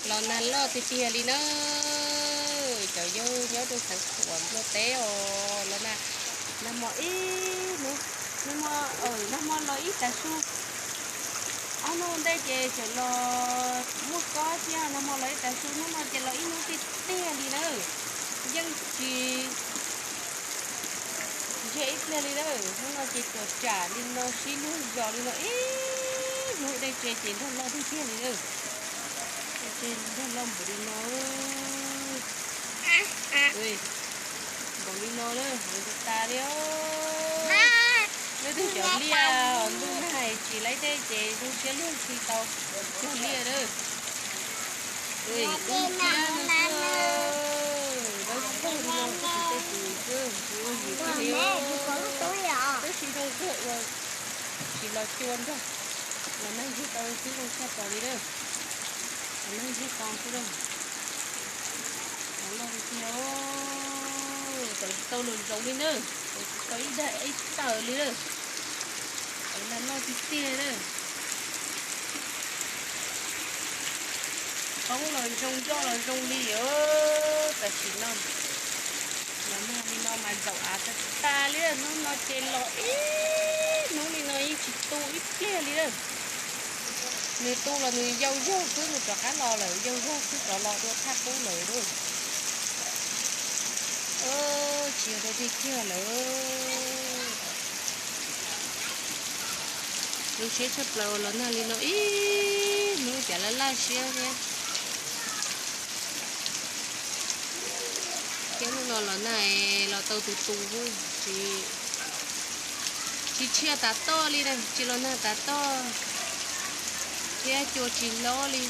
Los nag loj tiag tiag li na. Cov yawg nyob rau Xeev Khuam Nplog teb os, los nag, nag hmo ib hnub, nag hmo, nag hmo los ib tag su, ob hnub ntej ces tseem los muaj kob thiab, nag hmo los ib tag su, hnub no ces los ib hnub tiag tiag li na. Yeej tsis ntsiag ib pliag li na. Hnub no ces tuam tsam li no, sib luag zos li no ib hnub, dej tse ces nrog loj tiag tiag li na. Dej tse nrog loj npaum li no, npaum li no na, heev tas tas li os. Leej twg cov liaj os, ntuj nag tsis laib dej ces zoo siab luag tsis tau cog liaj na. Dub nciab no xwb, dawb paug li no xwb, tej tus xwb, tsis ua yim kiag li os. Tab sis zoo kawg uas tsis los cua nrog, los nag ntsiag tau xwb zoo tshaj plaws li na. Los nag ntsiag tau xwb na. Los loj tiag tiag, tawm tsis tau lus zoov li na, tawm tsis tau ib dag ib tawm li na. Tawm nag loj tiag tiag na. Poob los zoo, nroj los zoo li os. Tam sim no los nag li no mas zaum av tas tas li, hnub no ces los ib hnub li no yeej tsis tu ib pliag li lawm. Nws tu los nws yau yaug xwb, nws rov qab los lawm yau yaug xwb, rov los dua thaj qub lawm lauj. Tsis yog tiag tiag lawm. Zoo siab tshaj plaws los nag li no ib hnub, cas laj laj siab thiab. Thiab hnub no los nag los tau tus tus, tsis, tsis tshiab tas toj li, tsis los nag tas toj thiab cua tsis hlob li.